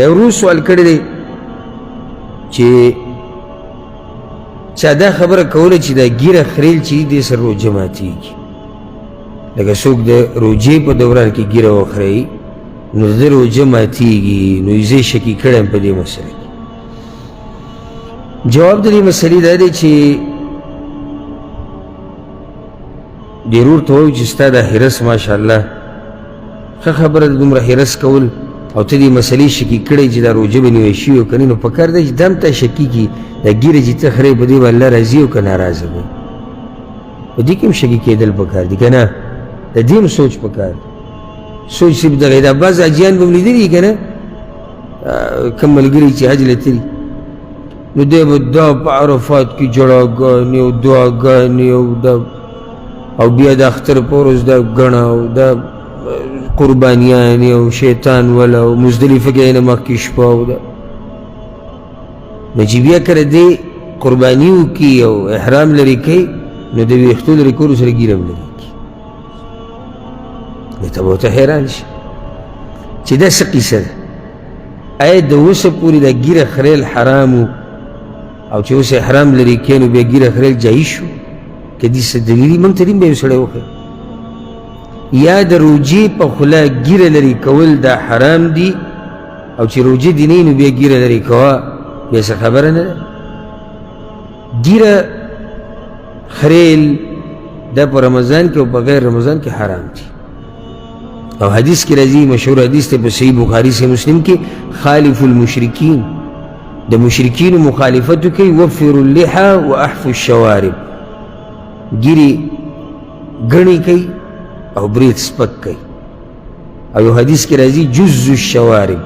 یو ورور سوال کړی دی چې چا دا خبره کوله چې دا ږیره خریل چې دې سره روژه ماتېږي، لکه څوک د روژې په دوران کې ږیره وخرېي نو د ده روژه ماتېږي. نو زه شکي کړی یم په دې مسله کې. جواب د دې مسلې دا دی چې دې ورور ته وایو چې ستا دا حرص ماشاءالله ښه خبره ده، دومره حرص کول او ته دې مسلې شکي کړی چې دا روژه به نیوی شوي او که نه، نو پکار دی چې دا هم تا شکي کړي دا ږیره چې ته خرې په دې به الله راضي او که ناراضه دی. په دې کې هم شکي کېدل پکار دي که نه، د دې هم سوچ پکار دی. سوچ صرف دغه دا بعض حاجیان به هم لیدلي که نه، کوم ملګري چې حج له تللي نو دی به دا په عرفات کې ژړاګانې او دعاګانې او دا او بیا د اختر په ورځ دا ګڼه او دا قربانیانې او شیطان وله او مزدلفه کې نه مخکې شپه او دا نو چې بیا کله دی قرباني وکړي او احرام لرې کوي نو د ویښتو لرې کولو سره ږیره هم لرې کړي. نو ته به ورته حیران شي چې دا څه قیصه ده. آیا د اوسه پورې دا ږیره خریل حرام و او چې اوس احرام لرې کړي نو بیا ږیره خریل جایز شو؟ که دې څه دلیل وي موږ ته دې هم بیا یو سړی وښیي. یا د روژې په خوله ږیره لرې کول دا حرام دي او چې روژه دې نه وي نو بیا ږیره لرې کوه، بیا څه خبره نه ده. ږیره خریل دا په رمضان کې او په غیر رمضان کې حرام دي. او حدیث کې راځي، مشهور حدیث دی په صحیح بخاري صحیح مسلم کې، خالف المشرکین، د مشرکینو مخالفت کوي، وفروا اللحى واحفوا الشوارب، ږیرې ګڼې کوي او برېت سپک کوي. او یو حدیث کې راځي جز الشوارب،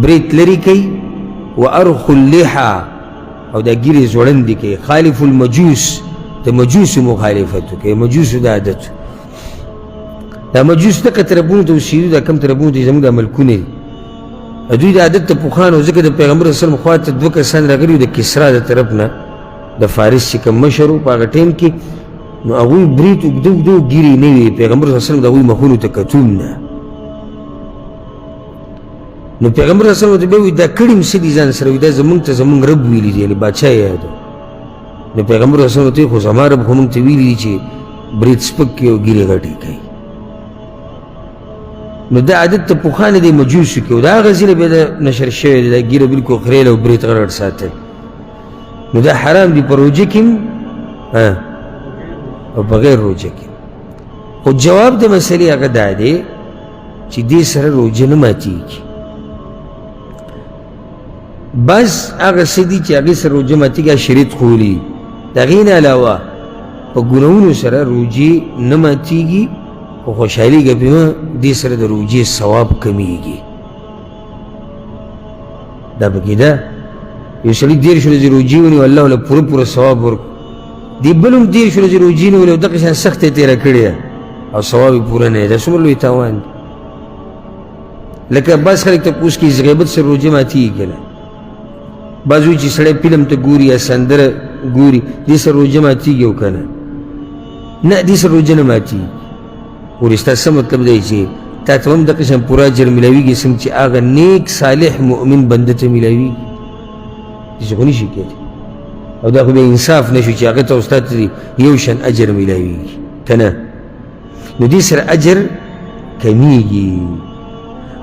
برېت لرې کوي، وارخوا اللحى، او دا ږیرې ځوړندې کوي. خالف المجوس، د مجوسو مخالفت کوي، مجوسو د عادت. دا مجوس دغه طرفونو ته اوسېدو، دا کوم طرفونو ته زموږ دا ملکونه دي، دوی د عادت ته پوخان وو. ځکه د پیغمبر صلی الله علیه وسلم خوا ته دوه کسان راغلي وو د کسرا د طرف نه، د فارس چې کوم مشر و په هغه ټایم کې، نو هغوی برېت اوږده اوږده وو، ږیرې نه وې. پیغمبر صلی الله علیه وسلم د هغوی مخونو ته کتوم نه. نو پیغمبر صلی الله علیه وسلم ورته بیا وایي دا کړي هم څه دي ځان سره؟ وایي دا زموږ ته زموږ رب ویلي دي، یعنې باچا یې یادو. نو پیغمبر صلی الله علیه وسلم ورته خو زما رب خو موږ ته ویلي دي چې برېت سپک کړي او ږیرې غټې کوي. نو دا عادت ته پخوانه دی مجوسو کې، او دا هغه ځینې بیا دا نشر شوی دی، دا ږیره بلکل خریل او برېت غټ غټ ساتل، نو دا حرام دي په روژه کې او په غیر روژه کې. خو جواب د مسلې هغه دا دی چې دې سره روژه نه ماتېږي. بس هغه څه دي چې هغې سره روژه ماتېږي، شریعت ښوولي. د هغې نه علاوه په ګناهونو سره روژې نه ماتېږي، خو خوشحالېږه پرې مه، دې سره د روژې ثواب کمیږي. دا پکې ده یو سړي 30 ورځې روژې ونیو، الله له پوره پوره ثواب ورکړو. دې بل هم 30 ورځې روژې نیولې او دغه شان سخته یې تېره کړې ده او ثواب یې پوره نه دی، دا څومره لوی تاوان دی. لکه بعض خلک تپوس کوي چې غیبت سره روژه ماتېږي که نه؟ بعض وایي چې سړی فلم ته ګوري یا سندره ګوري، دې سره روژه ماتېږي او که نه؟ نه، دې سره روژه نه ماتېږي. ورې ستا څه مطلب دی چې تا ته هم دغه شان پوره اجر میلاویږي څنګه چې هغه نیک صالح مؤمن بنده ته میلاویږي؟ داسې خو نشي کېدی. او دا خو بیا انصاف نه شو چې هغه ته او ستا ته یو شان اجر میلاویږي که نه؟ نو دې سره اجر کمیږي.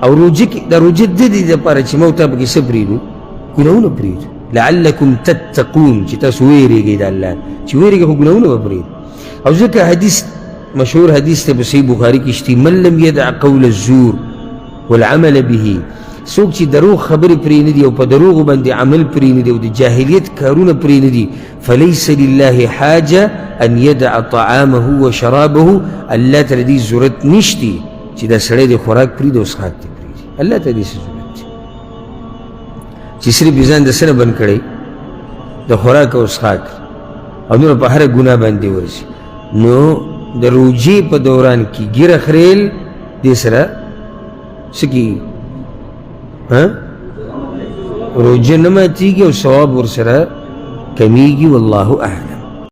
او روژه کې د روژه د دې دپاره چې ما او تا پکې څه پرېږدو؟ ګناهونه پرېږدو، لعلکم تتقون، چې تاسو ویرېږئ د الله، چې ویرېږئ خو ګناهونه به پرېږدو. او ځکه حدیث مشهور حدیث ته په صحیح بخاري کې شته، من لم یدع قول الزور والعمل به، څوک چې دروغ خبرې پرې نه دي او په دروغو باندې عمل پرې نه دي او د جاهلیت کارونه پرې نه دي، فلیس لله حاجه ان یدع طعامه وشرابه، الله ته د دې ضرورت نشتی چې دا سړی د خوراک پرېږدي او څښاک دې پرېږدي. الله ته دې څه ضرورت دی چې صرف یې ځان د څه نه بند کړی؟ د خوراک او څښاک او نور په هره ګناه باندې ورځي. نو د روژې په دوران کې ږیره خریل دې سره څه کېږي؟ روژه نه ماتېږي او ثواب ورسره کمیږي. والله اعلم.